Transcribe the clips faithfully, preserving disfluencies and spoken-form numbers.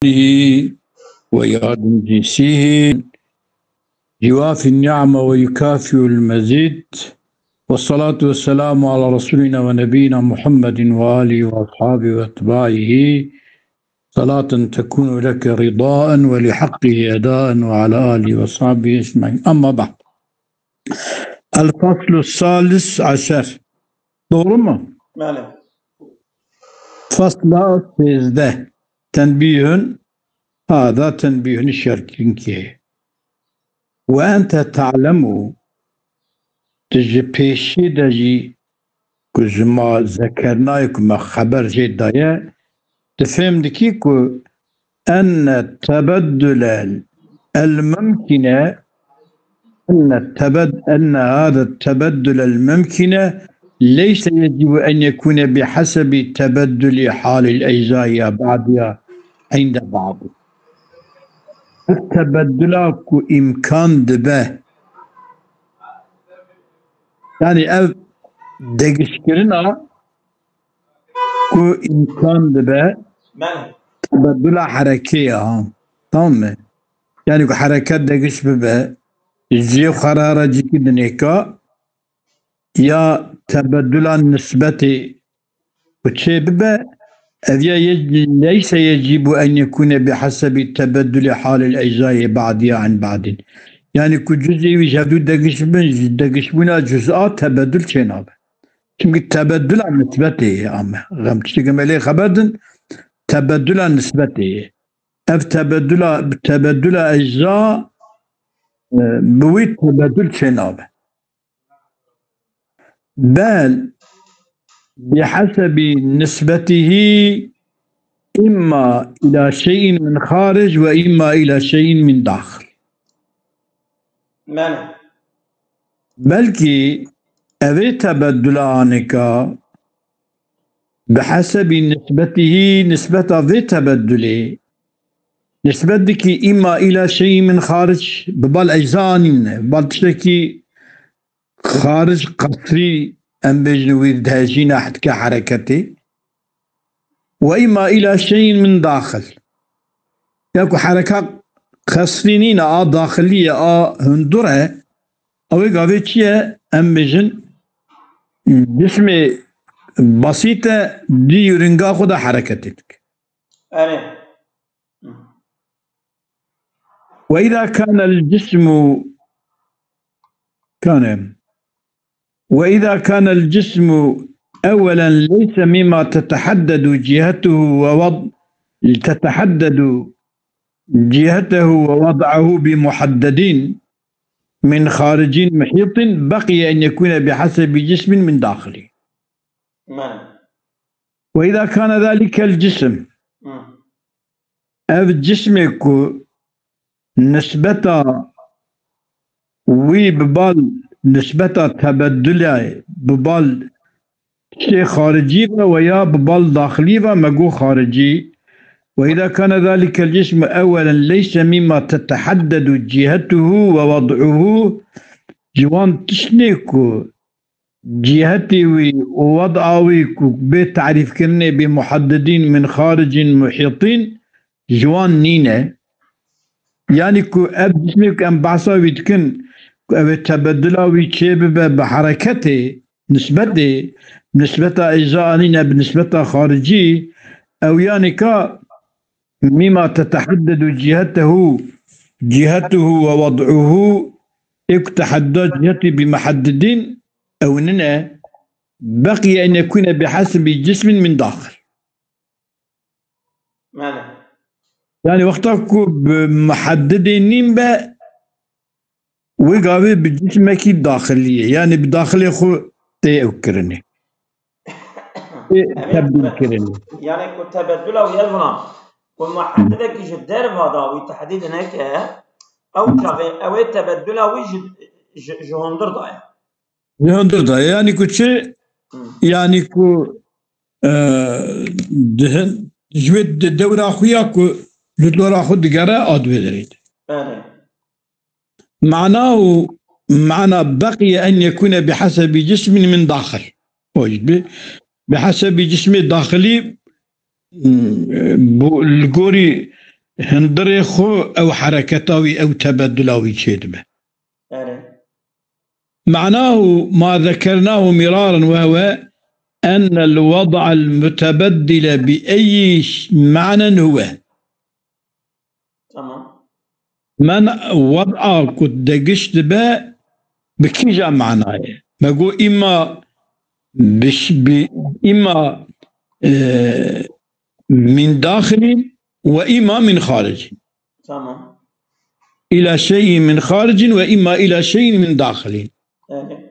وإكرامه ويعظم جنسه جواف النعمة ويكافئ المزيد. والصلاة والسلام على رسولنا ونبينا محمد وآله وأصحابه وأتباعه، صلاة تكون لك رضاء ولحقه أداء وعلى آله وصحبه أجمعين. أما بعد. الفصل الثالث عشر. Doğru mu? Bəli. Fasla sêzdeh. Tenbîhun, hada tenbîhun şerkinkê. Ve ente ta'lemu, tu ji pêşî de jî ku ji ma zekernayê ku me xeber jê daye, tu fêm dikî ku enne tebeddule el mumkine, enne tebed-, enne hada tebeddule el mumkine leyse yecibu en yekune bi hasebi tebedduli halil ecza ya ba'diya inde ba'di. Ev tebeddula ku îmkan dibe, yani ev degişkirina ku îmkan dibe, Bəli. Tebeddula herekê ya, ha. Tamam mı? Yani ku hereket degiş bibe, cihê xwe re re cîkî dinêka, ya tebeddula nisbetê ku çê bibe, ev ya ye-, leyse yecibu en yekune bi hasebi tebedduli halil eczayê ba'diya an ba'din. Yani ku cüzê wî ji hevdû degiş bibin, ji degişbûna cüz'a tebeddul çê nabe. Çimkî tebeddula nisbetê ye ame. Xem tiştekî me lê xeber din, tebeddula nisbetê ye. Ev tebeddula, tebeddula ecza, e, bi wî tebeddul çê nabe. Bel, bi hasebi nisbetihi imma ila şeyin min xaric ve imma ila şeyin min daxil. Belê. Belkî evê tebeddula anika bi hesebî nisbetihî, nisbeta vê tebeddulê, nisbet dikî îma îla şeyî min xaric, bi bal ecza anîne, bi bal tiştekî xaric qesrî, em bêjin wî dihejîne hetke hereketê. Ve îma îla şeyîn min daxil. Ya ku hereka qesrî nîne, a daxilî ye, a hundur e, ew ê gavê çi ye? Em bêjin cismê basît e, dî û ringa xwe de hereketê dike. Erê. وإذا كان الجسم، كان، وإذا كان الجسم أولا ليس مما تتحدد جهته ووض-، تتحدد جهته ووضعه بمحدد من خارج محيط، بقي أن يكون بحسب جسم من داخل. Belê. وإذا كان ذلك الجسم، Hı. Ev cismê ku nisbeta wî bi bal, nisbeta tebeddulê bi bal tiştê xaricî ve, ve ya bi bal daxilî ve, me got xaricî. وإذا كان ذلك الجسم أولا ليس مما تتحدد جهته ووضعه، ji wan tiştê ku cîhetê wî û wed'a wî ku bê tarîfkirinê bi muheddidîn min xaricîn muhîtîn ji wan nîne. Yanî ku ev cismê ku em behsa wî dikin, ku ew ê tebeddula wî çêbibe bi hereketê, nisbetê, nisbeta ecza anîne bi nisbeta xaricî, ew yanî ka مما تتحدد جهته، جهته ووضعه، ê ku tehedda cihetî bi muheddidîn ew nine, بقي أن يكون بحسب جسم من داخل. Belê. Yani wexta ku bi muheddidê nîn be, wê gavê bi cismekî daxilî ye. Yani bi daxilê xwe tê ew kirinê. Tê Em ê tebdîl tebe-, kirinê. Yani ku tebeddula wî ev huna, ku muheddidekî ji derva da wî tehdîd neke, ew çaxê ew ê tebeddula wî ji, ji, ji hundir daye. Ji hundir daye. Yani ku çi? Hı. Yani ku, e, dihin, ji wê de-, dewra xwe ya ku li dora xwe digere a di wê derê de. Belê. معناه، معنى بقي أن يكون بحسب جسم من داخل. O jî bi, bi hesebî cismê daxilî, mm, bu, li gorî hundirê xwe ew hereketa wî, ew tebedula wî çêdibe. Erê. معناه ما ذكرناه مرارا، وهو أن الوضع المتبدل بأي ش-، معنى هو. Tamam. Men wed'a ku degiş dibe bi kîja manayê? Me got, îma bi ş-, bi, îma, e, min daxilîn ve îma min xaricîn. Tamam. Îla şeyîn min xaricîn ve îma îla şeyîn min daxilîn. Evet.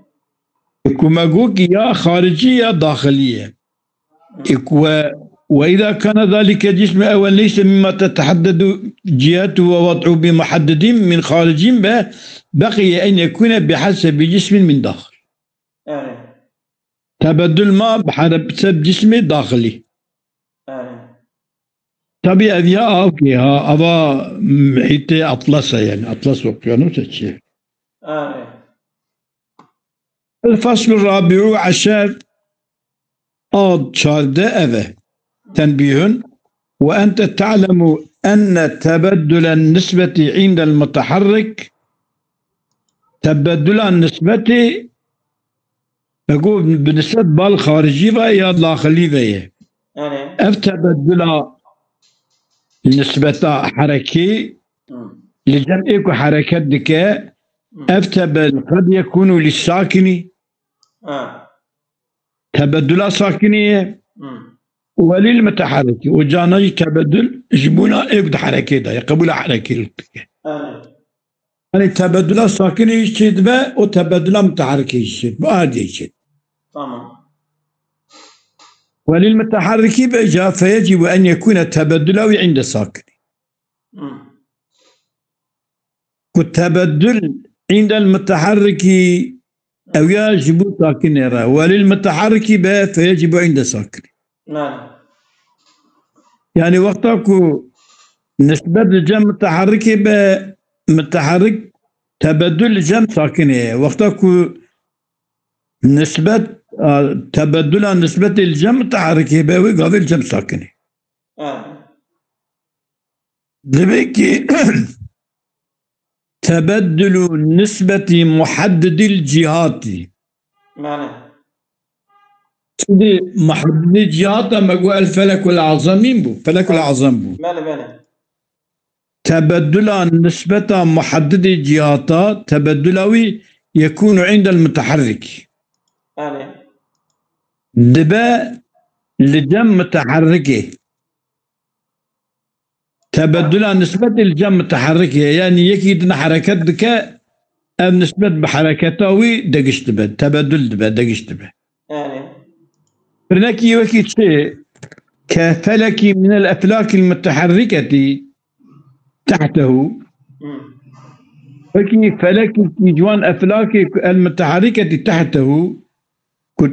Ku me got ki ya xaricî ya daxilî ye. Hı. Ku ve, ve îza kana zalike cismi ewen leyse mimma tetehaddadu cihatu ve wad'u bi muhaddedin min xaricîn be beqiye en yekune bi hasebi cismin min daxil. Evet. Tebedül ma bi hareb-, seb cismê daxilî. Erê. Tabî ev ya avkê ha, ava muhîtê Atlas e yani. Atlas Okyanus e çi? Erê. El faslu rabi'u eşer, ad çardeh ev e. Tenbîhun. Ve ente ta'lemu enne tebeddulen nisbeti indel mutaharrik. Tebeddulan nisbeti Me got bi nisbet bal xaricî ve ya daxilî ve ye. Erê. Ev tebedula nisbeta herekî Hı. li cem ê ku hereket dike, Hı. ev tebedul qed yekûnu li sakinî, Ha. tebedula sakinî ye, Hı. welîl mutaharrikî. Û cana jî tebedul ji bûna ê ku di herekê de ye, qebûla herekî dike. Erê. Yanî tebedula sakinê jî çêdibe û tebedula mutaharrikê jî çêdibe. Erdê çêdibe. Tamam. Welîl mutaharrikî be ja feyecibu en yekûne tebedula wî inde sakinî. Hı. Ku tebedul indel mutaharrikî ew ya ji bo sakinê re. Welîl mutaharrikî be feyecibu inde sakinî. Bele. Yanî wexta ku nisbet li cem mutaharrikê be, mutaharrik tebedul li cem sakinê ye. Wexta ku nisbet, a, tebedula nisbetê li cem mutaharrikê be, wê gavê li cem sakinê. Ha. Divê ki tebeddulu nisbetî muhaddidîl cîhatî. Bele. Şimdi muhaddidî cîhata me got el felekul azemîn bû. Felekul azem bû. Bele, bele. Tebeddula nisbeta muhaddidî cîhata, tebeddula wî yekûnu indel mutaharrik. Bele. Dibe li cem mutaharrikê. Tebeddula nisbetê li cem mutaharrikê, yanî yekî din hereket dike, ev nisbet bi hereketa wî degiş dibe, tebedul dibe, degiş dibe. Erê. Pirnekî wekî çi? Ke felekî minel eflakîl mutaharriketî tehtehu. Hı. Wekî felekî ji wan eflakê ku el mutaharriketî tehtehu, ku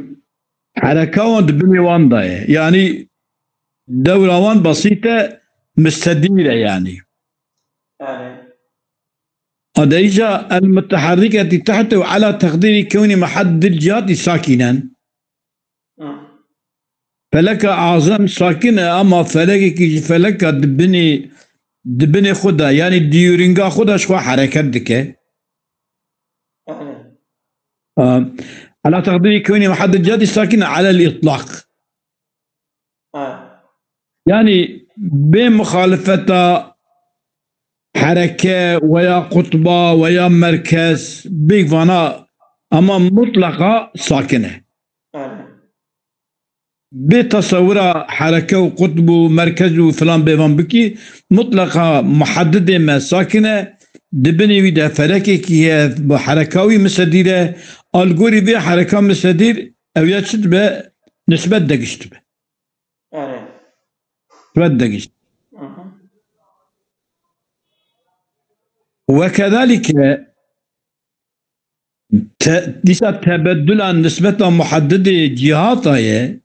hereka wan di binê wan de ye. Yanî dewra wan besît e, mustedîr e yanî. Erê. Ade îca el mutaharriketî tehtehu ala teqdîrî kewnî muhaddidîl cîhatî sakînen. Hı. Feleka azem sakin e, ama felekekî ji feleka di binê, di binê xwe de, yanî diyûringa xwe de ji xwe hereket dike. Bele. A, ala teqdîrî kewnî muhaddidîl cîhatî sakin e, alel îtlaq. Ha. Yanî bê muxalifeta hereke weya qutba weya merkez, bêk vana, ama mutleqa sakin e. Bele. Bê tesewira hereke û qutb û merkez û filan bêvan bikî, mutleqa muhaddidê me sakin e, di binê wî de felekekî heye, bi hereka wî misedîr e, algorî vê hereka misedîr, ew ya çi dibe, nisbet degiş dibe. Erê. Nisbet degiş. Hı hı. Wekedalike te-, dîsa tebeddula nisbeta muhaddidê cîhata ye,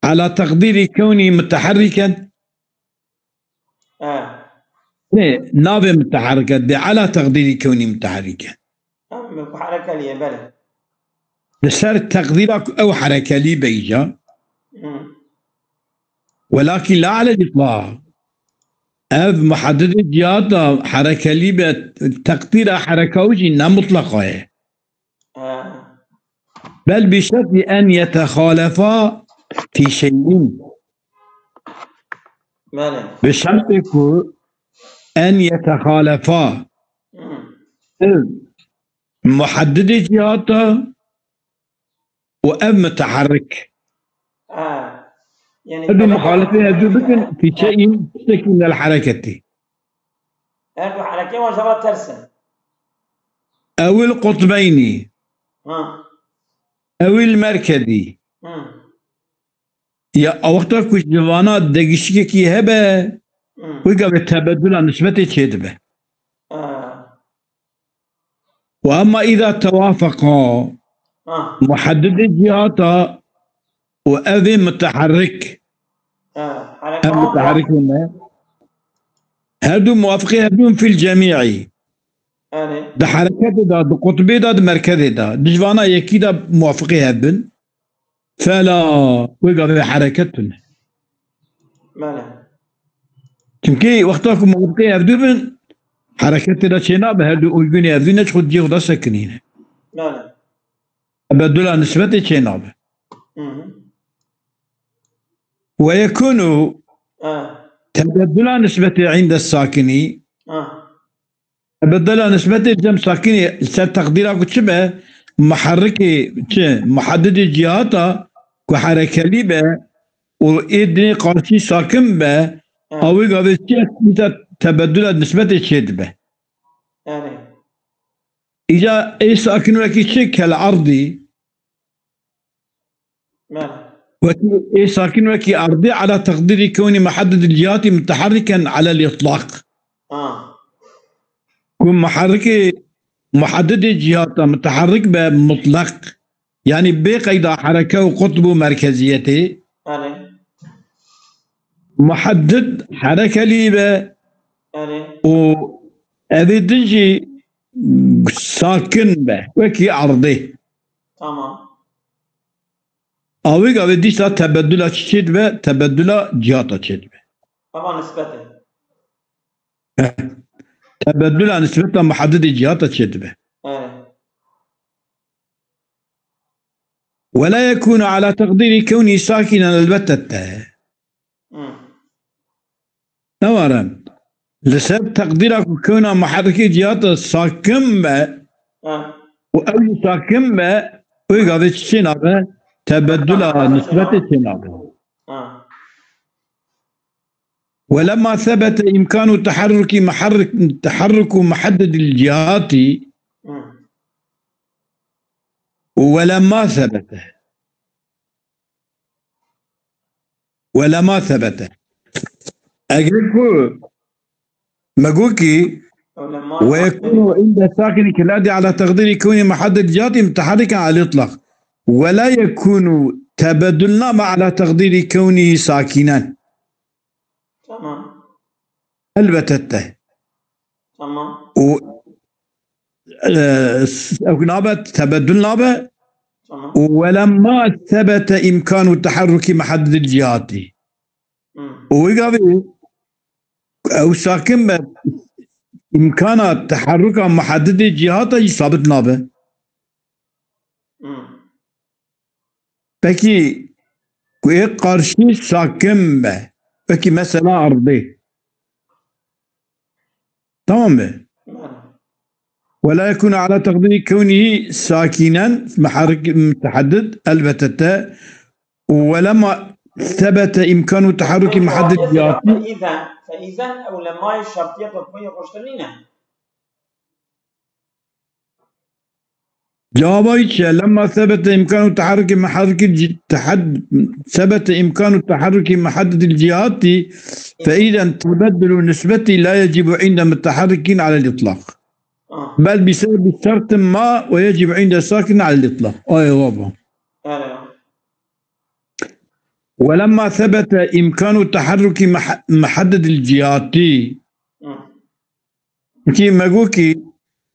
ala teqdîrî kewnî mutaharriken. Ha. Nê, navê mutaharriket bê, ala teqdîrî kewnî mutaharriken. Tamam, bu herekeliye, bele. Li ser teqdîra ku ew herekelî be îca. Hı. Welakîn la alel îtlaq. Ev muheddidê cihata herekelî be, teqdîra hereka wî jî ne mutleqa ye. Ha. Bel bi şertî en yetexalefa fî şeyîn. Belê. Bi şertê ku en yetexalefa. Hmm. Ev muheddidê cihata û ev mutaharrik. Ha. Yani Her du muxalifê her du bikin, fî şeyîn, tiştekî minel hereketî. Her du hereke wan ji hev re ters in. Ewil qutbeynî. Ha. Ewil merkezî. Hı. Ya, a wexta ku ji vana degişikekî hebe, Hı. wê gavê tebedula nisbetê çêdibe. Ha. Ve emma îza tewafaqa, Ha. muheddidê cihata û evê mutaharrik. Ha, Ev hareket mutaharrik ne? Her du muwafiqê hev dûn fil cemî'î. Yani. Di hereketê de, di qutbê de, di merkezê de. Di ji vana yekî de muwafiqê hev bin. Fela, wê gavê hereket tune. Belê. Çimkî wexta ku muwafiqê hev du bin, hereketê de çênabe, her du uygunê hev du ne ji xwe cihê xwe de sekinîne. Belê. Tebedula nisbetê çênabe. Hı hı. Ve yekunu Ha. tebedula nisbetê inde sakinî. Ha. Tebedula nisbetê cem sakinî ser teqdîra ku çi be, muharrikê çi, muheddidê cihata ku herekelî be û ê dinê qarşî sakin be, Ha. awê gavê çi, mîta tebedula nisbetê çêdibe. Yani. Îca ê sakin wekî çi, kel erdî. Belê. Wekî ê sakin wekî erdî ala teqdîrî kewnî muheddidil cihati muteharriken alel îtlaq. Ha. Ku muharrikê muheddidê cihata muteharrik be mutlaq. Yanî bê qeyda hereke û qutb û merkeziyetê. Belê. Muheddid herekelî be Belê. û evê din jî sakin be. Wekî erdê. Tamam. Awê gavê dîsa tebedula çi çêdibe? Tebedula cihata çêdibe. Ama nisbetê. Tebedula nisbeta muheddidê cihata çêdibe. Evet. Ve la yekunu ala teqdîrî kewnî sakinen elbette te. Hı. Ne were. Li ser teqdîra ku kewna muherrikê cihata sakin be Ha. û ew jî sakin be, wê gavê çi çênabe? Tebedula Ha. nisbetê çênabe. Ha. Ve lemma sebete imkanu teharruki muharrik, teharruku muheddedil cihati Hı. ve lemma sebete. Ve lema sebete. Eger ku me got ki, Ve lemma ve yekunu inde sakini keladi ala teqdiri kewni muhadded cihati mutahariken al itlaq. Ve la yekunu tebedul name ala teqdiri kewni sakinen. Tamam. Elbette te. Tamam. Û, e, s-, ew nabe, tebedul nabe. Tamam. Û welemma sebete imkanu teharruki muhaddedil cihati. Hmm. Û wê gavê ew sakin be, imkana teharruka muhaddedê cihata jî sabit nabe. Hmm. Pekî ku ê qarşî sakin be. Pekî mesela erdê. Tamam be. Ve la yekunu ala teqdiri kewnihi sakinen muharrik mutehaddid elbette te. Ve lema sebete imkanu teharruki muhaddid cihati. Fe izen, fe izen ew lemayê şertiye te xwe yê xweştir nîne. Cevaba hiç ya. Lemma sebete imkanu teharruki muharriki ci-, tehad-, sebete imkanu teharruki muhaddedil cihati fe izen tebeddulu nisbeti la yecibu inde muteharrikin alel itlaq. Ah. Bel bi sebebi şertin ma ve yecibu inde sakin alel itlaq. Ay baba. Yani. Ve lemma sebete imkanu teharruki muha-, muhaddedil cihati. Ah. Ki me got ki,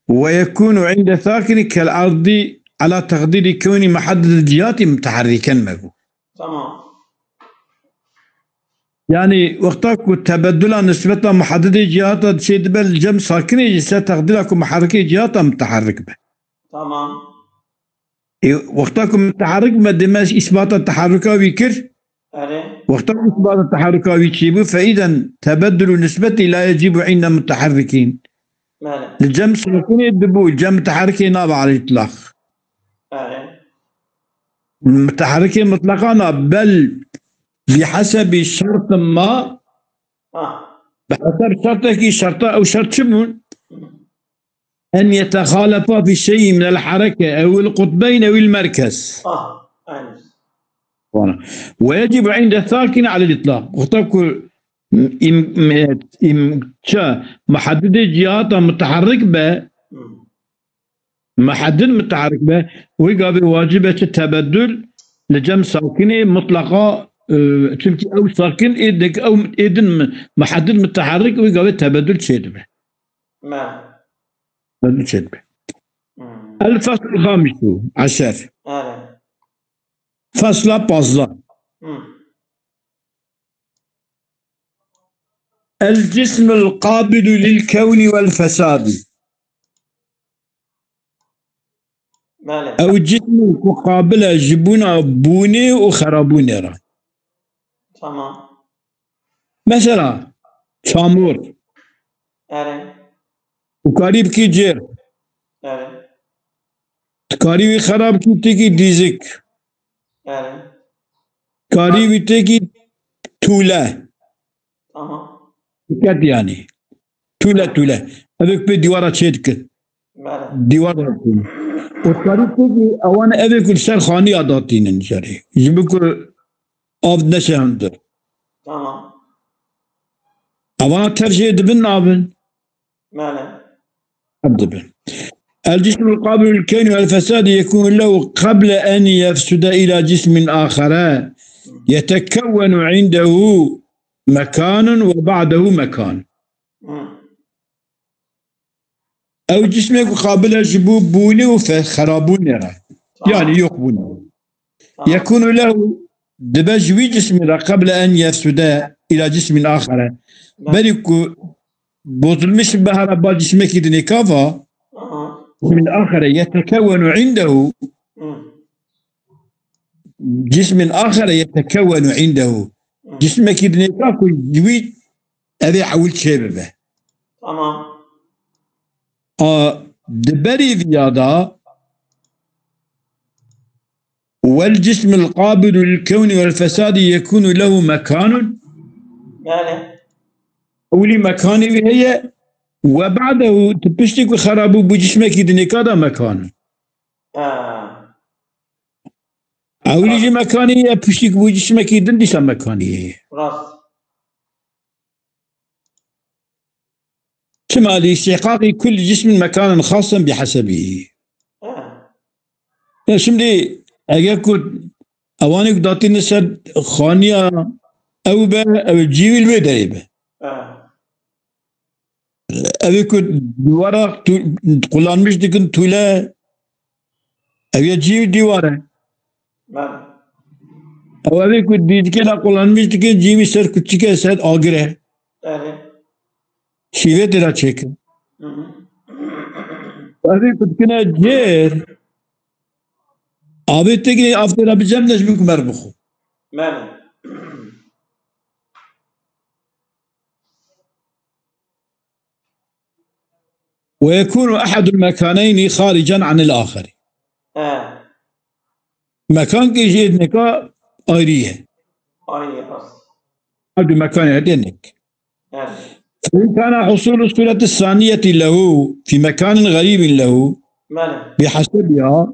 "Ve yekunu inde sakini kel ardi ala teqdiri kewni muhadded cihati muteharriken" me got. Tamam. Yani wexta ku tebedula nisbeta muheddidê cihata çê dibe li cem sakinê jî ser teqdîra ku muherrikê cihata muteherrik be. Tamam. E, wexta ku muteherrik me dime îsbata teherruka wî kir. Erê. Wexta ku îsbata teherruka wî çêbû, fe îden tebedulu nisbetî la yecîbu inde muteherrikîn. Belê. Li cem sakinê dibû, li cem muteherrikê nabe alel îtlaq. Erê. Muteherrikê mutleqa na, bel bihesebî şertin ma, Ah. Bi hesab şertekî, şerta, ew şert çi bûn? En yetexalefa fi şeyî minel hereke ewil qutbeyn ewil merkez. Ah, aynen. Vana. Ve yecib inde sakin alel itlaq. Wexta ku im-, im-, ça muheddidê cihata muteherrik be, Hmm. muheddid muteherrik be, wê gavê wacib e çi tebedul li cem sakinê mutlaqa, e, çimkî ew sakin ê dik, ew ê din mi-, muheddid muteherrik, wê gavê tebedul çêdibe. Me. Tebedul çêdibe. Hmm. El feslul xamisu eşer. Erê. Fesla pazdeh. Hmm. El cismul qabilu lil kewni vel fesadi. Belê. Ew cismên ku qabil e ji bûna bûnê û xerabûnê re. Tamam. Mesela, çamur. Erê. Tu karî bikî cêr. Erê. Tu karî wî xerab kî, têkî dîzik. Erê. Karî wî têkî tûle. Tamam. Diket yani. Tûle tûle. Evê ku pê dîwara çê dikin. Belê. Dîwar dikin. Û karî têkî ewan evê ku li ser xaniya datînin jarê. Ji bo ku av neşe hundir. Tamam. Ewana tev jê dibin nabin. Belê. Ev dibe. El cismul qabilul kewni vel fesadi yekunu lehu qable en yefsude ila cismin axere yetekewwenu indehu mekanun ve ba'dehu mekan. Hı. Ew cismê ku qabil e ji bo bûnê û fe-, xerabûnê re. Tamam. Yani yok bûnê. Tamam. Yekunu lehu, dibe ji wî cismê re qeble en yefsude ila cismin axere. Tamam. Berî ku bozulmiş be, hera ba cismekî dinê ka va, Aha. cismin axere yetekewwenu indehu. Hı. Cismin axere yetekewwenu indehu. Hı. Cismekî dinê ka ku ji wî evê ewil çê bibe. Tamam. A, di berî viya da, "Wel cismul qabilu lil kewni vel fesadi yekunu lehu mekanun." Belê. Ewlî mekanê wî heye, "Ve ba'dehu", tu piştî ku xerabû bû cismekî dinê ka da mekanun. Ha. Ewlî jî mekanî ye, piştî ku bû cismekî din dîsa mekanî ye. Rast. Çima li îstîhqaqî kulli cismin mekanan xasan bi hesebî. Ha. Ya şimdi eger ku ewanê ku datîne ser xaniya ew be, ew cî wî li wê derê be. Ha. Ev ê ku dîwara tu-, qulanmiş dikin tûle, ev ya cî dîwar e. Belê. Ew, ev ê ku dîdikê de qulanmiş dikin, cî wî ser kuçik e, ser agir e. Erê. Şîvê tê de çêkin. Hı hı. Ev ê ku dikine cêr, avê têkine, av tê de bi cem de ji min ku mer bixwe. Belê. Ve yekunu ehadul mekaneyni xaricen anil axeri. He. Mekankî jî êdneka ayrî ye. Ayrî ye, rast. Ehadul mekaneyni êdnek. Evet. Fe in kana husulu sureti saniyeti lehu fi mekanin garibin lehu Belê. Bi hasebiha.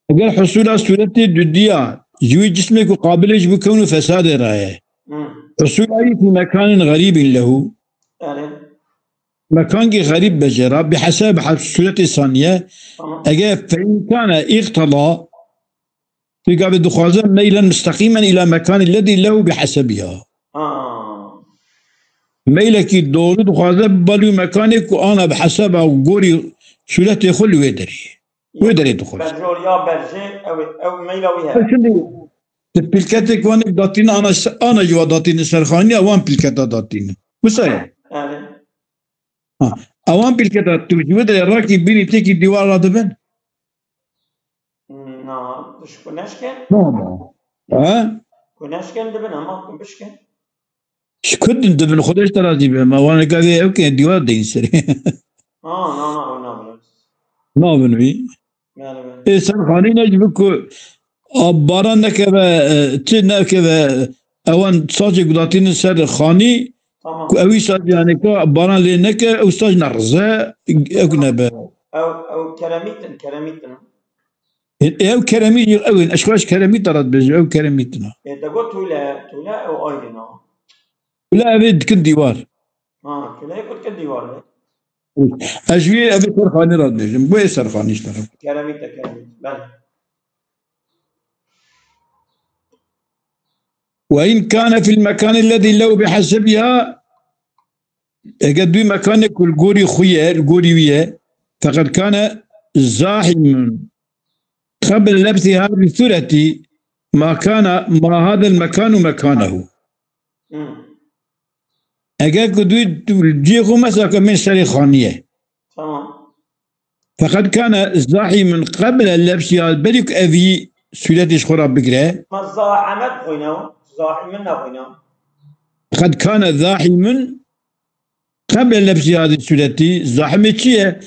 Eger husula sûretê dudiya ji wî cismê ku qabilê ji bo kewn û fesadê re ye, Hı. Husula yî fî mekanin xerîbin lehu, Erê. Mekankî xerîb be jê re, bi heseb he-, sûretê saniye, Tamam. Eger fe in kane îqteda, tu gavê dixwaze meylen musteqîmen îla mekanî ledî lehu bi hesebiha. Ha. Meylekî doğru dixwaze bi balî û mekanê ku ana bi heseba û gorî sûretê xwe li wê derê. Wê derê dixwest. Berjor ya berjê, ew, ew meyla wî heye. Şimdi, Ti pîlketek wanek datîne ana se-, ana ji wa datîne ser xanî, ewan pîlketa datîne. Wisa ye? Yani. Ha. Ewan pîlketa tu ji wê de rakî bînî têkî dîwar ra dibin? Na, ji ku neşke? Na, na. Ha? Ku neşke dibin, ama ku bişke? Ji ku din dibin, Xwedê ji te razî be. Ma wan eka vê ew ke dîwar deyîn serê. Ha, na, na, ew nabin. Nabin wî. Bele, bele. Ê ser xanî ne ji bo ku a baran nekeve, e, çi nekeve, ewan sacê gudatînin ser xanî, Tamam. ku ewî sacê yanê ka baran lê neke, ew sac nerize, ew nebe. Ew, ew keremîtin, keremîtin. Ê, ew keremî, ew in, eşkaş keremî te re dibêjim, ew keremîtin a. Ê, te got tûle, tûle ew ayrî na. Tûle ev ê dikin dîwar. Ha, tûle ê ku dikin dîwar e. Ez ji wî ev ê ser xanî re dibêjim. Bu ê ser xanî ji te re. Keremî te, keremî. Bele. Ve in kâne fil mekânillezî lehu bihesebiha, eger dû mekanê ku li gorî xwe ye, li gorî wî ye, feqed kâne zahîmun qebl lebsî hâzî sûretî ma kâne, ma hâzel mekânu mekânehu. Hmm. Eger ku dû, dû cihê xwe mesela ke min serê xanî ye. Tamam. Feqed kane zahîmin qebl lebsiha, berî ku evî sûretê ji xwe re bigire. Ma zaheme dixwîne, zahîmin nexwîne. Feqed kane zahîmin qebl lebsiha di sûretî. Zahimê çi ye?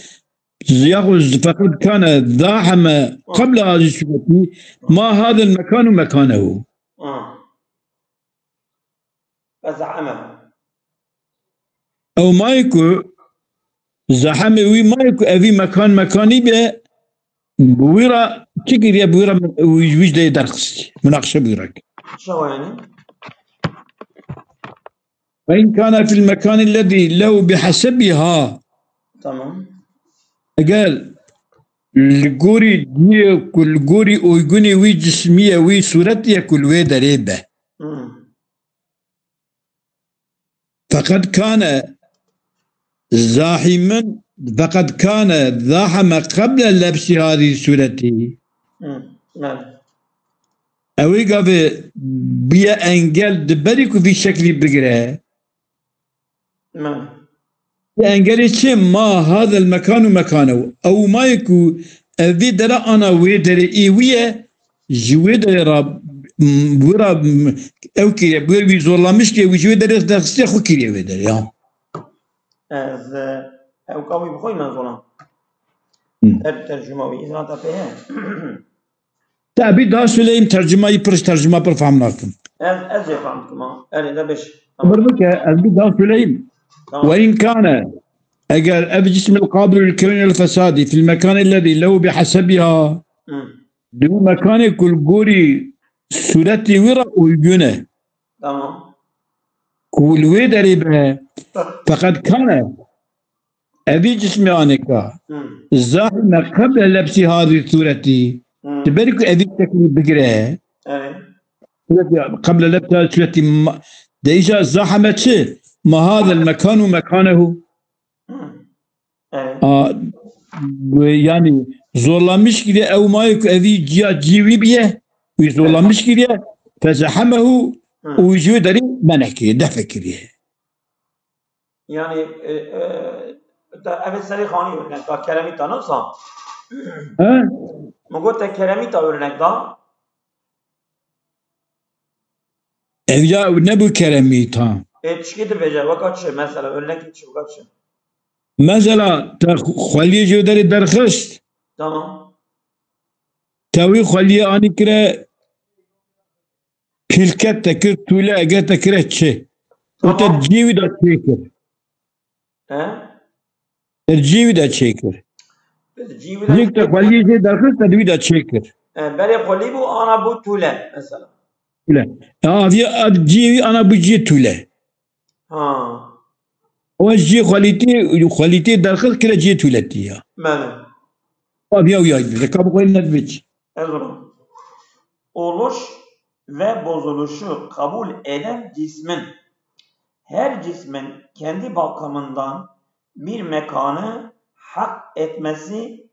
Yaxu feqed kane zaheme qebl hadî sûretî. Ma hadel mekanu mekanehu. Ha. Ve zaheme. Ew mayê ku zehemê wî mayê ku evî mekan mekanî be, bi wî re çi kiriye, bi wî re wî, wî ji dê derxistî. Minaqşe bi wî re kir. Çawa yani? Ve in kana fil mekani lezî lehu bihesebiha. Tamam. Eger li gorî cihê ku li gorî uygunê wî cismî ye, wî sûretî ye ku li wê derê be. Hmm. Feqed kane zahîmin, feqed kane zaheme qeble lebsî hadî sûretî. Hı, bele. Ew ê gavê biye engel di berî ku vî şeklî bigire. Bele. Engelê çi? Ma hadel mekanu mekanehu. Ew mayê ku ev vê dere ana wê derê ê wî ye, ji wê derê ra, m, wê ra, m, ew kiriye, wê wî zorlamiş kiriye, wî ji wê derê derxistiye xwe kiriye wê derê, ya. Ez, e, ew ka wî bi xwe me zolam. Hı. Ter-, tercuma wî, îzana te pê heye. Te bî da Süleyim tercuma yî pir ji tercuma pir fehm nakim. Ez, ez jê fehm dikim, ha. Erê, de beş. Tamam. Bir bike, ez bî da Süleyim. Tamam. Ve in kane, eger ev cismil qabilul kevnil fesadî fil mekanil lezî lehu bihesebiha. Hı. Di wî mekanê ku li gorî sûretî wî re uygun e. Tamam. Ku li wê derê be, Hı. feqet kane. Evî cismê anêka. Hı. Zahime qeble lebsî hadî sûretî. Hı. Di berî ku evî şeklî bigire. Evet. Sûretî, qeble lebsî hadî sûretî ma-, de îca zahime çi? Ma hadel mekanu mekanehu. Hı. Evet. A, bu, yani, zorlamiş kiriye ew mayê ku evî ciya cî wî biye. Wî zorlamiş kiriye. Fezehemehu Hı. û ji wê derî menekiriye, defekiriye. Yani, e, e, te, ev ê serê xanî örnek da, keremî ta, ne wisa? He? Min got te keremî ta örnek da. Ev ya nebû keremî ta. E, tişkî dibêje, weka çi? Mesela, örnek çi, weka çi? Mesela, te xweliyê ji derê derxist. Tamam. Te wî xweliyê anî kire, pîlket te kir, tûle eger te kire çi? Û te Tamam. ciyê wî de çêkir. He? Te ciyê wî de çêkir. Ciyê wî de Ciyê te çêkir. xweliyê jê derxist, te di wî de çêkir. E, berê xwelî bû, ana bû tûle, mesela. Tûle. Ya, aviye ad ciyê wî ana bû ciyê tûle. Ha. O ciyê xwelîtî, xwelîtî derxist kire ciyê tûletî ya. Bele. Aviye wî ya, zeka bi xwe ne dibiç. Ez ona. Oluş ve bozuluşu kabul eden cismin, her cismin kendi bakımından bir mekanı hak etmesi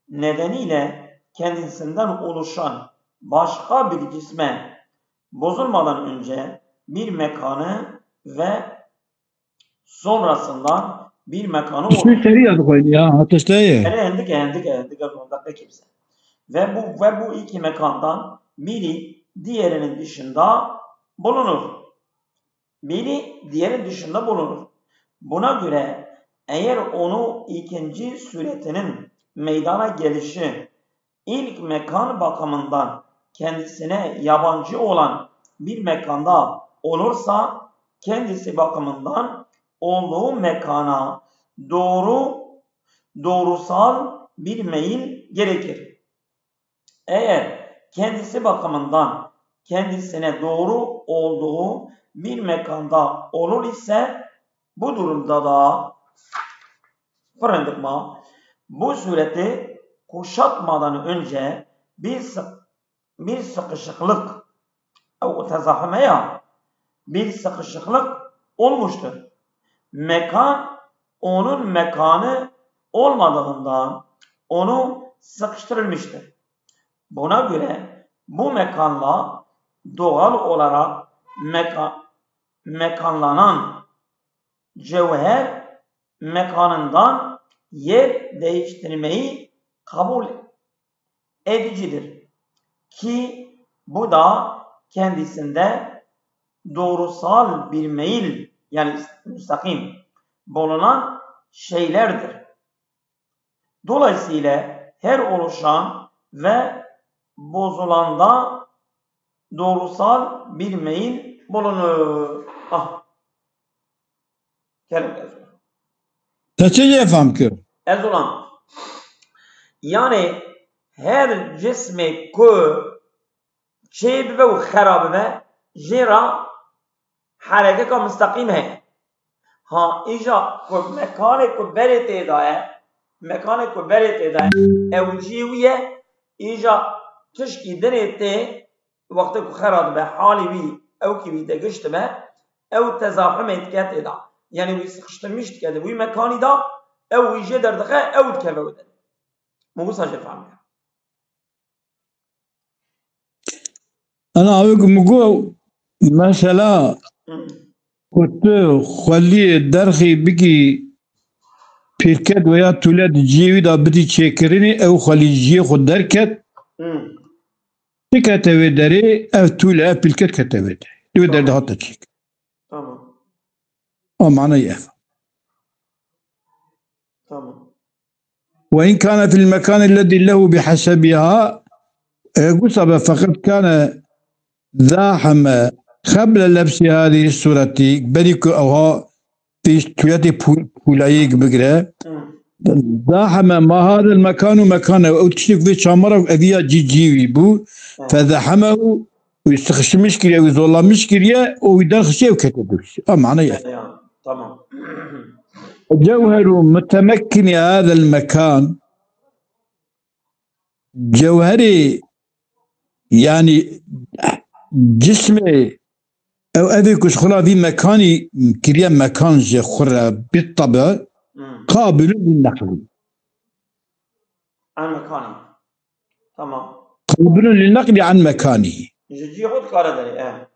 nedeniyle kendisinden oluşan başka bir cisme bozulmadan önce bir mekanı ve sonrasından bir mekanı Bir şey olur. Seriye koydu ya, ateşte ye. Hele hindike, hindike, hindike, dakika kimse. Ve bu, ve bu iki mekandan biri diğerinin dışında bulunur. Biri diğerinin dışında bulunur. Buna göre eğer onu ikinci suretinin meydana gelişi ilk mekan bakımından kendisine yabancı olan bir mekanda olursa, kendisi bakımından olduğu mekana doğru, doğrusal bir meyil gerekir. Eğer kendisi bakımından kendisine doğru olduğu bir mekanda olur ise, bu durumda da fırındıkma bu sureti kuşatmadan önce bir sı-, bir sıkışıklık, ew tezahüme ya, bir sıkışıklık olmuştur. Mekan onun mekanı olmadığından onu sıkıştırılmıştır. Buna göre bu mekanla doğal olarak meka-, mekanlanan cevher mekanından yer değiştirmeyi kabul edicidir. Ki bu da kendisinde doğrusal bir meyil, yani müstakim bulunan şeylerdir. Dolayısıyla her oluşan ve bozulanda doğrusal bir meyil bulunur. Ah. Kerem ez. Te çi jê fam kir? Ez ulan. Yani her cismê ku çê bibe û xera bibe, jê re herekeka mistaqîm heye. Ha, îja ku mekanê ku berê tê de ye, mekanê ku berê tê de ye, ew cihê wî ye, îja tişkî dinê tê, wextê ku xera dibe, halê wî, ewkî wî de giş dibe, ew tezahumê dike tê de. Yani wî sıkıştırmış dike di wî mekanî de, ew wî jê derdixe, ew dikeve wê derê. Min wisa jê fehm kir. Ana, ew ku min got, mesela, Hı. ku tu xweliyê derxî bikî pîrket veya tûle di cihê wî de bidî çêkirinê, ew xwelî cihê xwe derket, Hı. Ti kete wê derê, ev tûle, ev pîlket kete wê derê. Di wê derê de Tamam. hate çêk. Tamam. O manayê ev. Tamam. Ve in kana fil mekan ellezî lehu bihasebiha, e, gusa be feqet kana zaheme qeble lebsi hadi sureti, berî ku ewha pêş tûletê pû-, pûlayêk bigire. Hı. Zaheme ma hadel mekan û mekane. Ew tiştek vê çamara eviya cî cî wî bû. Hı. Fezehemehu, wî sıkıştırmış kiriye, wî zorlanmış kiriye, û wî derxişe ew kete dûş. A mane ye. Ya, tamam. Cewheru mutemekkini hadel mekan. Cewherê, yani cismê ew, evê ku ji xwe re vî mekanî kiriye mekan ji xwe re bit tabi, Hmm. qabilun lin neqlî. An mekanî. Tamam. Qabilun lin neqlî an mekanî. Ji cî xwe dikare derê, e.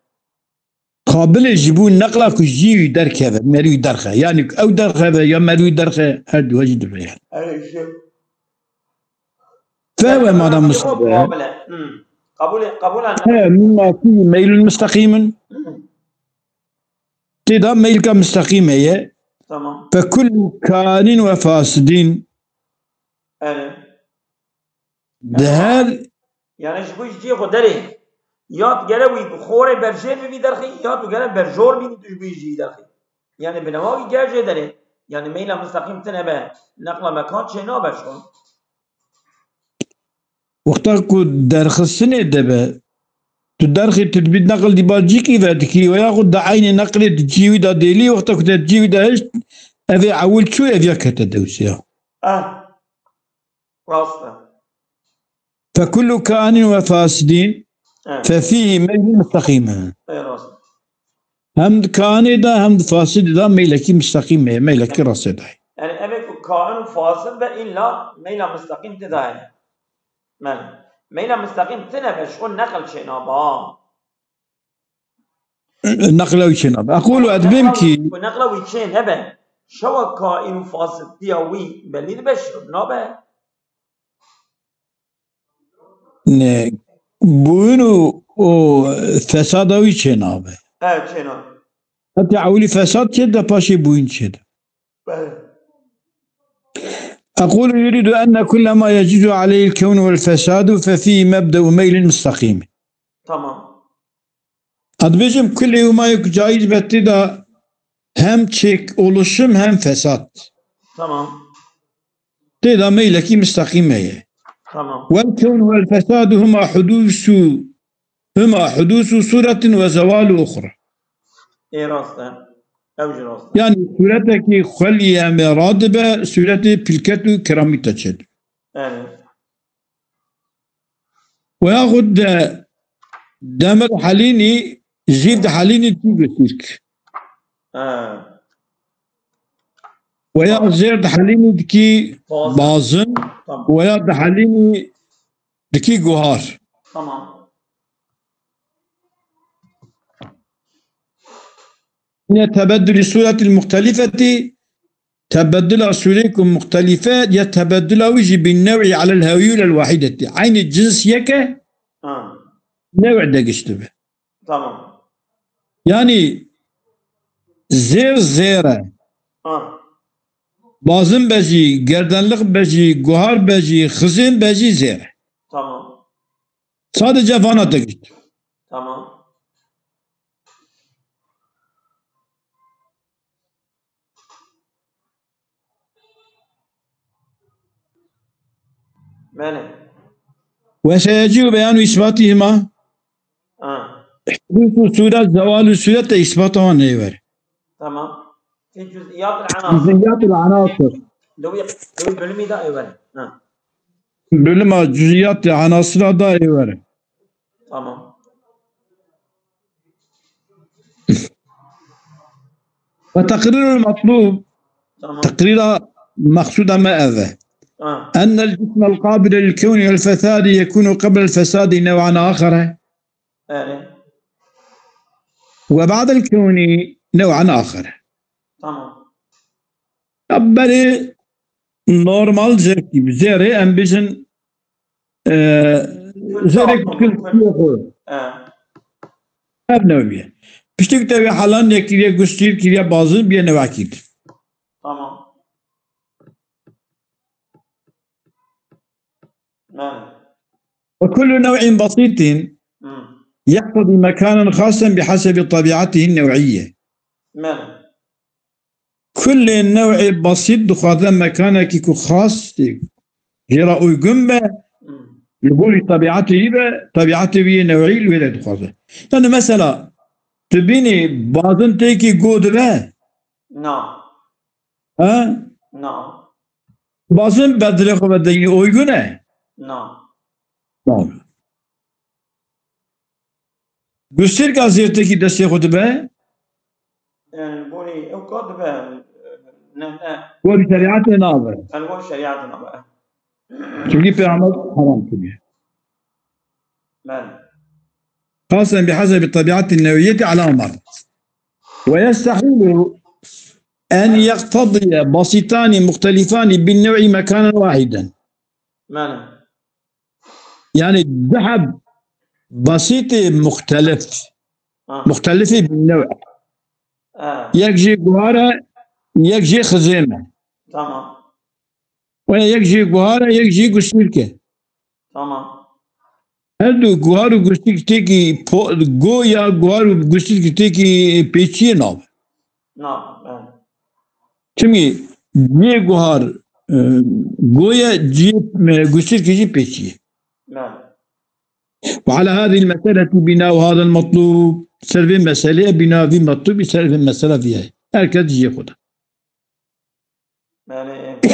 Qabilê ji bo neqla ku ji wî derkeve, merî wî derxe. Yani ew derxeve ya merî wî derxe, her du jî dibe yani. Her iki. Fehwe mana Qabil e, musabe. Qabil e. Hmm. Qabul e, qabul e. He, mimma fî meylun musteqîmun. Hmm. Tê de meylka musteqîm heye. Tamam. Fe kullu kanin ve fasidin. Evet. Di her Yani ji bo ji cihê xwe derê, ya tu gere wî bi xorê berjêr bibî derxî, ya tu gere berjor bînî tu ji bo ji cihê derxî. Yani bi newa wî ger jê derê. Yani meyla mistaqîm tine be, neqla mekan çê nabe ji xwe. Wexta ku derxistinê de be, tu derxî tu dibî neql dîba cîkî ve dikî, ve yaxud di eynê neqlê di cî wî de dêlî, wexta ku te di cî wî de hişt, evê ewil çû, ev ya kete dewsiya. Ah. Rast e. Fekullu kanin ve fasidin Evet. fefîhî meylun musteqîm e. Ê rast. Hem di kanê de hem di fasidê de meylekî musteqîm e, meylekî rastê de. Yani emek ku kain û fasid be illa meyla musteqîm tê de ye. Mel. Meyla musteqîm tine be, ji xwe neql çênaba. neqla wî çênabe. Eqûlu, ez dibêm kî. Ku neqla wî çê nebe, şewa kaîn û fasidtiya wî belî dibe, şew nabe. Ne, bûn û, û fesada wî çênabe. Evet, çênabe. Heta ewilî fesad çêde, paşê bûn çêde. Belê. أقول يريد أن كل ما يجوز عليه الكون والفساد ففيه مبدأ ميل مستقيم. Tamam. Ez dibêjim kulê û ma yek caiz be tê de hem çêk oluşum hem fesad. Tamam. Tê de meylekî misteqîm heye. Tamam. والكون والفساد هما حدوث، هما حدوث صورة وزوال أخرى. Ê rast e. Ew jî rast e. Yani sûretekî xwelî em ê radibe, sûretê pîlket û keramîta çêdibe. Evet. Weyaxud de demir helînî, jîv dihelînî dikî gusîrk. Ha. Weya zêr dihelînî dikî bazin. Bazin. Tamam. Weya dihelînî dikî guhar. Tamam. Yine tebeddülü suretil muhtelifeti, tebeddüla sûrê ku muxtelife ya tebeddüla wî jî bin nev'i alel hewî lel wahideti. Aynı cins yeke, ha, nev'i de gişti be. Tamam. Yani zêr zêr e. Ha. Bazin be jî, gerdenlik be jî, guhar be jî, xizên be jî zêr e. Tamam. Sadece vana de gişt. Tamam. Belê. وسيجيء بيان إثباتهما. Ha. Hudusu sûre, zewalu sûret de îsbata wan ê were. Tamam. Fi cüz'iyatil anasir. Cüz'iyatil anasir. Li wî, li wî bilimî de ê were. Ha. Bilima cüz'iyatê enasira da ê were. Tamam. Ve teqrîrul metlûb, tamam, teqrîra meqsûda me ev e. Ha. Ennel cismel qabile lil kewni vel fesadi yekûnu qeblel fesadi nev'an axere. Evet. Ve ba'del kewni nev'an axere. Tamam. Ya berê normal zevkî bi zêrê em bijin, e, zerek kir kiriye xwe. He. Ev newe bîye. Piştî ku te wê helan yek kiriye, gustîr kiriye, bazin bîye newe kir. Tamam. Belê. وكل نوع بسيط، hmm, يقتضي مكانا خاصا بحسب طبيعته النوعية. Belê. Kulê new'ê besît dixwaze mekanekî ku xas jê re uygun be, hmm, li gorî tebiatê wî be, tebiatê wî yê new'î li wê de dixwaze. Yani mesela, tu bînî bazin têkî go dibe? Na. He? Na. Bazin be dilê xwe vedeyî uygun e? Na. Tamam. Gustîrka zêrtekî destê xwe dibe? Yani, gorî ew ka dibe, ne, ne. Gorî şerîetê nabe. Yani, gorî şerîetê nabe. Çünkü Peygamber haram kiriye. Belê. خاصا بحسب الطبيعة النوعية على ما مر. ويستحيل أن يقتضي بسيطان مختلفان بالنوع مكانا واحدا. Belê. Yani du heb besîtê muxtelif. Ha. Muxtelifê bi new. Ha. Yek jê guhar e, yek jê xizêm e. Tamam. Ve yek jê guhar e, yek jê gustîrk e. Tamam. Her du guhar û gustîrk têkî po-, go ya guhar û gustîrk têkî pêçiyê nabe. Nabe, evet. Çimkî cihê guhar, e, go ye, cihê, e, gustîrkê jî pêçiyê. Evet. وعلى هذه المسألة بناء هذا المطلوب. Ser vê meseleyê bina vî metlûbî, ser vê mesela vî ye. Her kes cihê xwe de. Yani,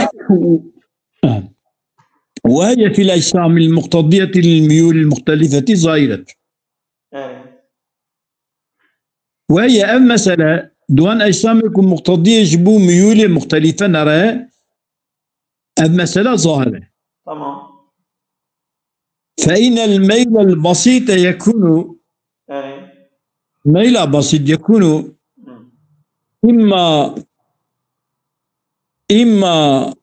وهي في الأجسام المقتضية للميول المختلفة ظاهرة. Evet. وهي ev mesele, di wan ecsamê ku muqtediyê ji bo miyûlê muxtelife nere, ev mesele zahir e. Tamam. فإن الميل البسيط يكون Evet. ميلة بسيط يكون إما، إما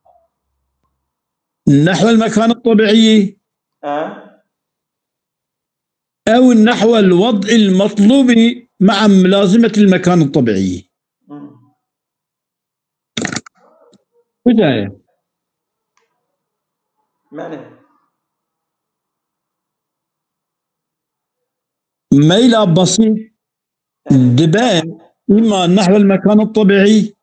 نحو المكان الطبيعي، ها؟ أو نحو الوضع المطلوب مع ملازمة المكان الطبيعي. مم. Guhdarê. Meyla besît dibe, îma nehwel mekan tebiî,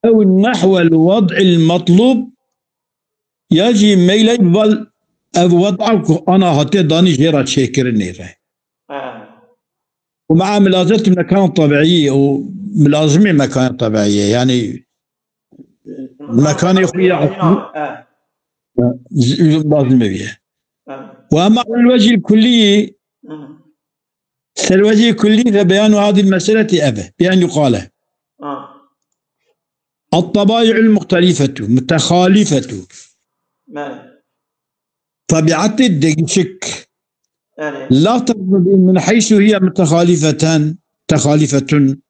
ew nehwel wed'il metlûb, ya jî meyla val ev wed'a ku ana hatiye danî jê re çêkirinê re. Û mea milazemeti mekan tebiî û milazimê mekan tebiî ye. Yanî mekanê xwe ya eslî lazim e. Ve ema el wecil kullî, ser wecil kullî ve beyanu hadil meseleti ev e. Bi en yuqale. At-tabai'ul muhtelifetu, mutexalifetu. Tabiatê değişik. La teqtedî min heysu hiye mutehalifeten, mutehalifetun.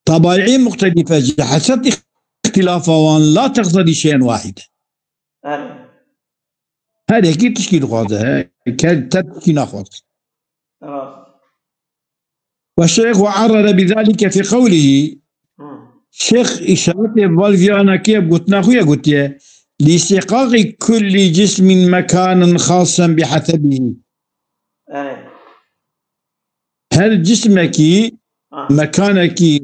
Tabai'ê muhtelife ji hesed îxtîlafa wan la teqtedî şeyen wahîde. Her yekî tişkî dixwaze, he, ke-, te tişkî naxwaz. Rast. Ve şeyh ve arrere bi zalike fi qewlihi. Hı. Şeyh îşaretê val viyana kiye gotina xwe ye gotiye. Li istihqaqi kulli cismin mekanin xasen bi hasebihi. Evet. Her cismekî Ha. mekanekî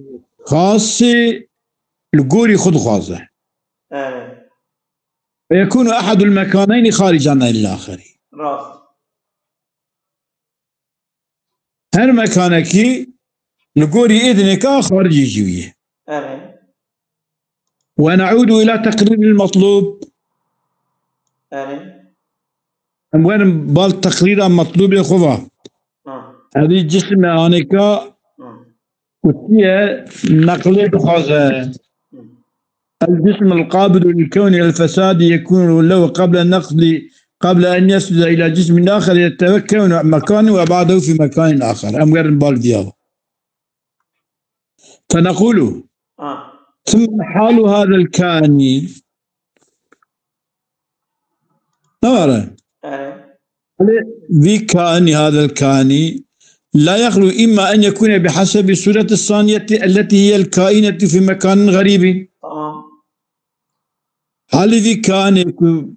xasî li gorî xwe dixwaze. Evet. Ve yekûnu ehadul mekaneyni xarican anil axerî. Rast. Her mekanekî li gorî êdineka xaricî jî wî ye. Evet. Ve ne'udu ila teqrîril metlûb. Evet. Em werin bal teqrîra metlûbê xwe va. Ha. Evî cisme anêka Ha. Gotiye neqlê dixwaze. Hı. El cism el qabidu lil kewni el fesadi yekunu lehu qable neqli, qable en yescude ila cismin axer yetevekkevnu mekani ve ba'dehu fi mekanin axer. Em werin bal diya. Fenequlu. Ha. Thumma halu hadel kani. Ne var? Evet. Vî kanî, hadel kanî, la yexlu imma en yekune bi hasebi sureti saniyeti elleti hiyel kainetu fi mekanin xerîbî. Tamam. Halî vî kanê ku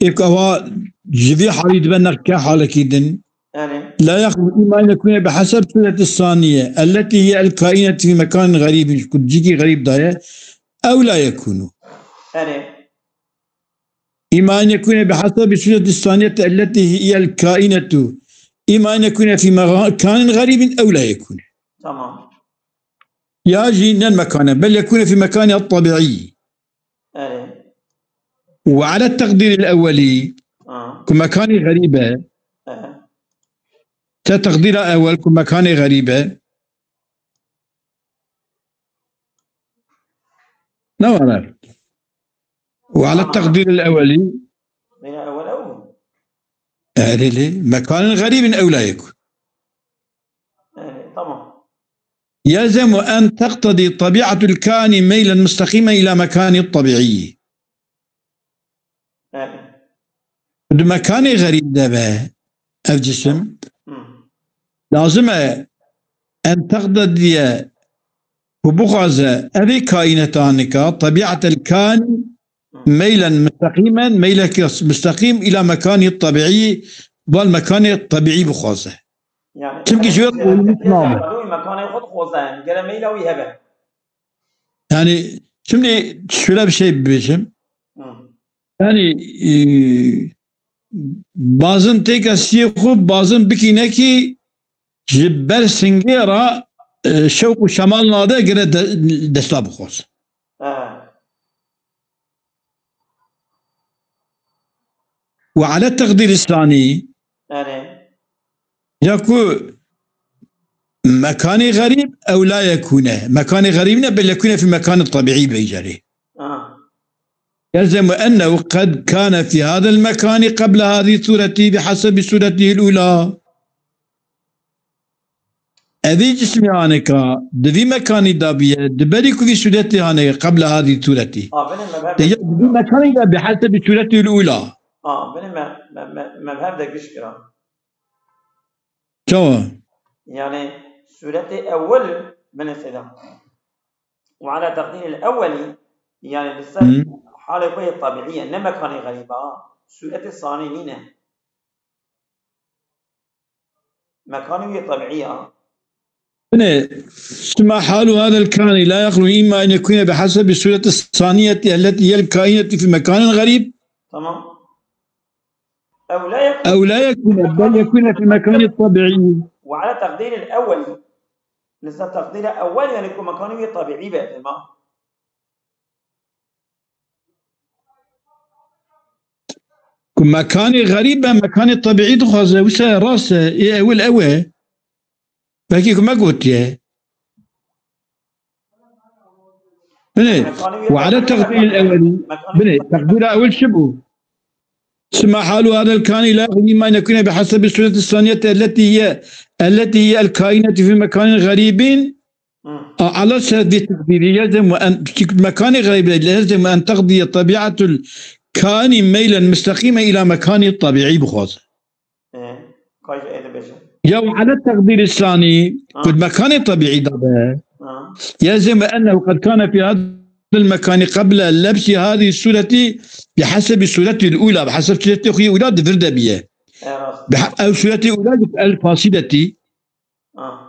êk ava ji vî halî dibe neqke halekî din. Evet. La yexlu imma en yekune bi haseb sureti saniye elleti hiyel kainetu fi mekanin xerîbî. Ku cîkî xerîb daye. Ew la yekunu. Evet. إما أن يكون بحسب الصورة الثانية التي هي الكائنة، إما أن يكون في مكان غريب أو لا يكون. Tamam. Ya jî ne mekane, bel yekûne fî mekanî tabiî. Evet. Ve ala teqdîril ewwelî, Ha. Ku mekanî xerîb e. Evet. Te teqdîra ewwel ku mekanê xerîb e. Ne were? Ve ala teqdîril ewwelî. Beyne ewwel ew. Erê lê, mekanin xerîbin ewla yekûn. Evet, tamam. Yelzemu en teqtedî tabiatul kani meylen musteqimen ila mekani tabiî. Evet. Di mekanê xerîb de be ev cisim. Hı. Lazim e en teqtediye ku bixwaze evê kaîneta nika, tebiatel kan Hı. meylen musteqîmen, meyleke musteqîm ila mekanî tabiî, bal mekanê tabiî bixwaze. Yani, Çimkî ji wê yani, olmuş yani, nabe. Mekanê xwe dixwaze, yani, gere meyla wî hebe. Yani, şimdi şöyle bir şey bibêjim. Hı. Yani, e, bazin têka siyê xwe, bazin bikîne ki ji ber singê re, e, şewq û şemal nade gire de-, desta bixwaz. Ha. Ve ala teqdîr îslanî. Erê. Ya ku mekanê xerîb ew la yekûne. Mekanê xerîb ne, bel yekûne fî mekanê tabiî beycerê. Aha. يلزم أنه قد كان في هذا المكان قبل هذه الصورة بحسب صورته الأولى. Evî cismî haneka di vî mekanî de biye, di berî ku vî sûretî haneke qebla hadî sûretî. A, binê mezheb Te ya di vî mekanî de bi hesebî sûretî ûla. A, binê me-, me-, me-, mezheb de giş kira. Çawa? Yani, sûretê ewwel binê seyda. Ve ala teqdîril ewwelî, yani li ser Hı. halê xwe yê tebiî ye, ne mekanê xerîb e, ha. Sûretê sanî nîne. Mekanê wî yê tebiî ye. Binê, sima halu hadel kanî la yexlu imma en yekune bi hasebi sûreti saniyeti elleti yel kaineti fi mekanin xerîb. Tamam. Ew la yekun. Ew la yekun, bel yekun fi mekanin tebiî. Ve ala teqdîril ewwelî. Li ser teqdîra ewwel, yani ku mekanê wî tebiî be, fehma? Ku mekanê xerîb be, mekanê tebiî dixwaze, wisa rast e, ê ewil ew e. Belkî ku me gotiye. Binê, Mekanê wî ve ala teqdîril ewwelî. Mekanê Binê, teqdîra ewil çi bû? Sima halu hadel kanî la yexlu imma en yekune bi hasebi sûreti saniyeti elleti hiye, elleti hiye el kaineti fi mekanin xerîbin. Hı. A, ala ser vê teqdîrî yelzem we en, çünkü mekanê xerîb yelzem we en teqdiye tebiatul kanî meylen müstakîme ila mekanî tebiî bixwaze. E, kayf ê dibêje. Ya ve ala teqdîrî sanî, Ha. ku mekanê tebiî de be. Ha. Yelzem we ennehu qed kane fi hadel mekanî qebla lebsi hadî sûretî bi hasebi sûretî ula, bi haseb sûretî xwe yê ula di vir de biye. E, rast. Bi ha-, ew sûretî ula el fasidetî. Ah.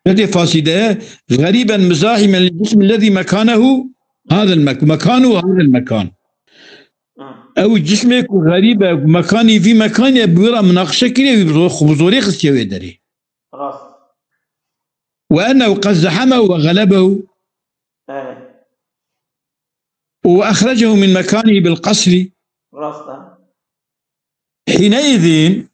Nedê faside, xerîben mizahimen li cismi lezî mekanehu hadel mek-, mekanu hadel mekan. Ah. Ew cismê ku xerîb e, mekanî vî mekanê bi wî re minaqişe kiriye, wî bi zor-, xwe bi zorê xistiye wê derê. Rast. Ve ennehu qed zehemehu ve xelebehu. Evet. Ve exrecehu min mekanihi bil qasri. Rast e. Hîneîzîn,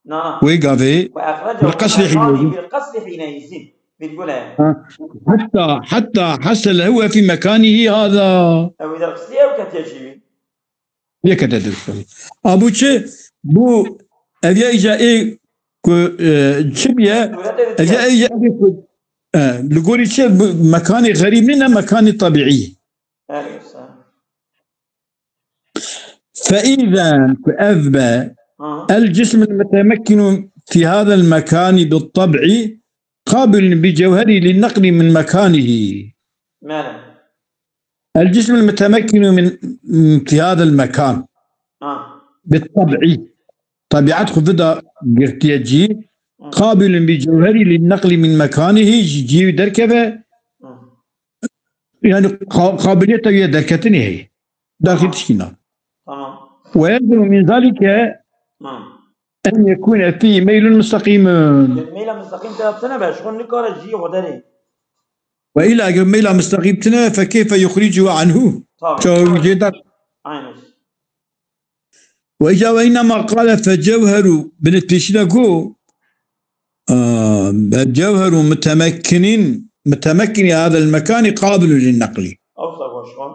Na, na. wê gavê, Ve exrecehu bil qesrî min mekanihi hîneîzîn. bil qasri hîneîzîn. Virgule. Ha. Hetta, hetta hasele huve fî mekanihi hada. Ew derxistî ew ketiye çî? Yekete derxistî. A bu çi? Bu ev ya îca ê ku, e, çi biye? Sûrete de Ev ya diye. ê ya ê ku, e, li gorî çi? Bu mekanê xerîb nîne, mekanê tebiî. Evet, sağ ol. فإذا كأذب Hı. الجسم المتمكن في هذا المكان بالطبع قابل بجوهره للنقل من مكانه. Mele. الجسم المتمكن من في هذا المكان Ha. بالطبع. Tebiat xwe vida girtiye cî. Hı. قابل بجوهره للنقل من مكانه, ji cî derkeve. Hı. Yani ka-, kabiliyeta wî ya derketinê heye. Daxil Tamam. tişkîna. Tamam. Ve yelzemu min zalike Hı. en yekune fî meylun musteqîmun. Meyla musteqîm te tine be, şixun nikare cî xwe derê. Ve illa eger meyla musteqîm tine be, fe keyfe yuxricuhu anhu. Tamam. Çawa wî jê der? Aynen. Ve îca ve innema qale fe cewheru, binêt pêşî de got, a, fe cewheru mutemekkinin, mutemekkini hadel mekani qabilun lin neqli. Ew ser baş an.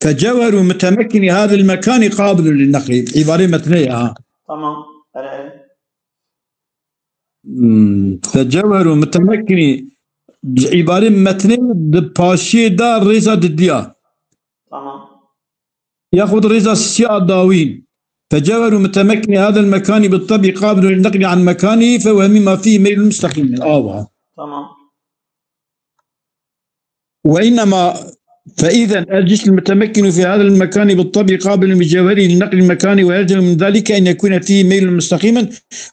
Fe cewheru mutemekkini hadel mekani qabilun lin neqli. Îbarê metnê ya. Tamam. Ere, ere. Hmm. Fe cewheru mutemekkini, îbarê metnê di paşiyê de rêza didiya. Tamam. Yaxud rêza sisiya dawîn. Fe cewheru mutemekkini hadel mekani bi tebî qabilun lin neqli an mekanihi fe huve mimma fîhi meylun musteqîm. Ava. Tamam. Ve innema fe izen el cism mutemekkinu fi hadel mekani bi tebî qabilun bi cewherihi lin neqli mekani ve yelzemu min zalike en yekune fîhi meylun musteqîmen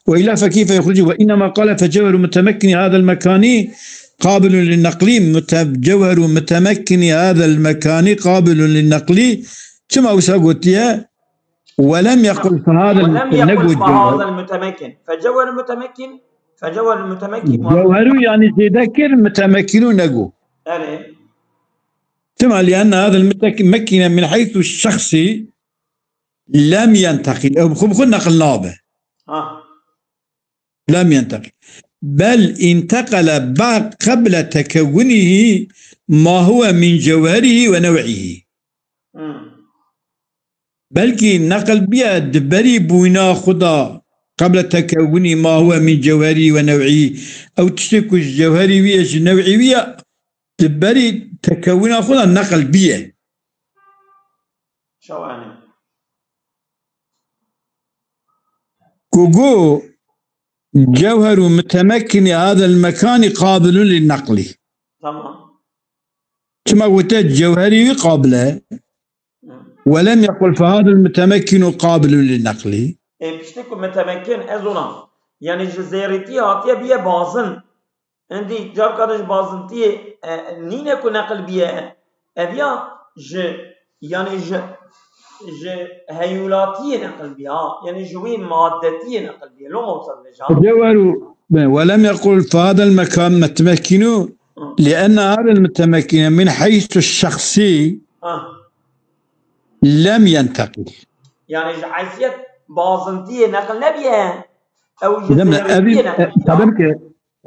ve illa fe keyfe yuxricu ve innema qale fe cewheru mutemekkini hadel mekani qabilun lin neqli mute-, cewheru mutemekkini hadel mekani qabilun lin neqli. Çima wisa gotiye? Ve lem yekul fe hadel Ve lem mutemekkini, yekul negot fe cewher. hadel mutemekkini. Fe cewher mutemekkini, fe cewher mutemekkini. Cewheru yani zêde kir, mutemekkinu nego. Erê. Çima? Li enne hadel mutek-, mekkine min heysu şexsî lem yenteqil. Ew bi xwe bi xwe neqil nabe. Ha. Lem yenteqil. Bel înteqele ba qeble tekewwunihi ma huwe min cewherihi ve new'ihi. Hmm. Belkî neqil biye di berî bûyna xwe de قبل تكوني ما هو من جوهري ونوعي. Ew tiştê ku ji cewherî wî ye, ji new'î wî ye, di berî tekewina xwe de neqil bîye. Şawanê. Ku got, جوهر متمكن هذا المكان قابل للنقل. Tamam. Çima gote cewherî wî qabil e? Hı. ولم يقل فهذا المتمكن قابل للنقل. E, piştî ku mutemekkin ez ona. Yani ji zêrîtiyê hatiye biye bazin. Endî carka de ji bazintiyê, e, nîne ku neqil biye. Ev ya ji, yani ji, ji heyûlatiyê neqil biye, ha. Yani ji wî maddetiyê neqil biye. Lo mawsa dibêje, ha. جوهر، ولم يقل فهذا المكان متمكن، Hı. لأن هذا المتمكن من حيث الشخص Ha. لم ينتقل. Yani ji heysiyet bazintiyê neqil nebiye. Ew ji Deme, zêrîtiyê evî, neqil e, biye. Tabii ki,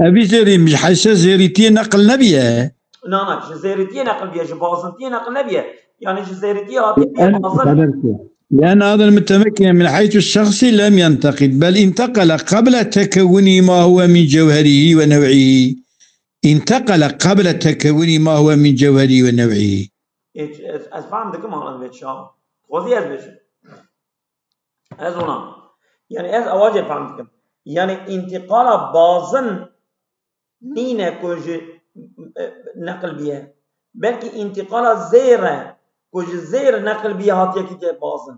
evî zêrî, ji heyse zêrîtiyê neqil nebiye. Na, na, ji zêrîtiyê neqil biye, ji bazintiyê neqil nebiye. Yani ji zêrîtiyê hatiye biye لأن، bazin. Tabii ki. لأن هذا المتمكن من حيث الشخص لم ينتقل، بل انتقل قبل تكون ما هو من جوهره ونوعه. انتقل قبل تكون ما هو من جوهره ونوعه. Ez, ez, ez fehm dikim, hanım ve çav. Xwezî ez bêjim. Ez ona. Yani ez awace fehm dikim. Yani intiqala bazin nîne ku ji, e, neqil biye. Belkî intiqala zêr e ku ji zêr neqil biye hatiye kî te bazin.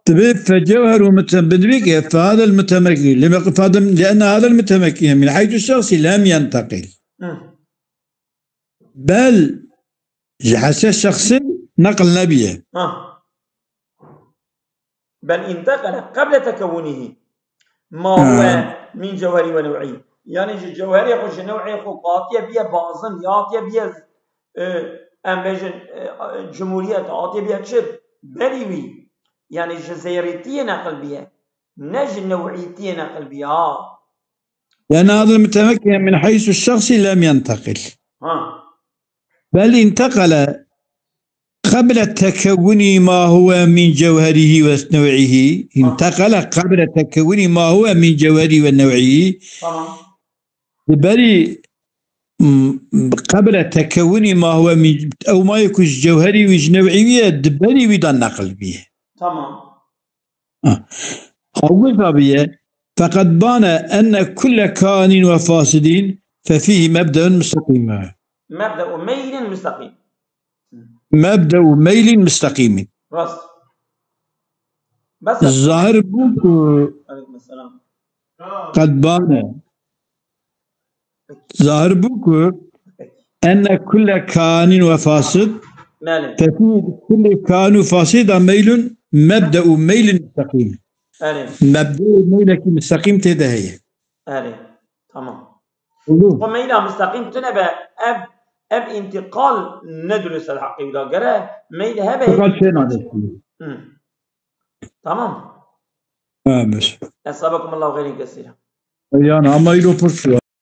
Dibê فجوهر مت-، dibê ke فهذا المتمكن، لما فهذا، لأن هذا المتمكن من حيث الشخص لم ينتقل. Hı. بل ji heyse şexsî neqil nebiye. Ha. بل انتقل قبل تكونه ما هو Ha. من جوهري ونوعي. Yani ji cewherê xwe, ji new'ê xwe, ku hatiye biye bazin, ya hatiye biye, e, em bêjin, e, cumhuriyet, hatiye biye çi? Berî wî. Yani ji zêrîtiyê neqil biye. Ne ji new'îtiyê neqil biye, ha. لأن هذا المتمكن من حيث الشخص لم ينتقل. Ha. بل انتقل قبل تكون ما هو من جوهره ونوعه. انتقل قبل تكون ما هو من جوهره ونوعه. Tamam. Di berî, m-, قبل تكون ما هو من، ew mayê ku ji cewherî wî, ji new'î wî ye, di berî wî de neqil bîye. Tamam. Ha. Ew wisa bîye, فقد بان أن كل كائن وفاسد ففيه مبدأ مستقيم. مبدأ ميل مستقيم. مبدأ ميل مستقيم. Rast. Bes e. Zahir bû ku Aleyküm selam. قد بان. Zahir bû ku أن كل كائن وفاسد Belê. ففي كل كائن وفاسد ميل، مبدأ ميل مستقيم. Erê. Mebdeyê meylekî misteqîm tê de heye. Erê. Tamam. Oldu. O meyla misteqîm tune be, ev, ev intiqal ne dulu ser heqî wî da gere, meyl hebe. Fakat şey nabe. Hı. Tamam. Ha, beş. Esabakum Allahu xeyrin kesîra. Yani ama îro pir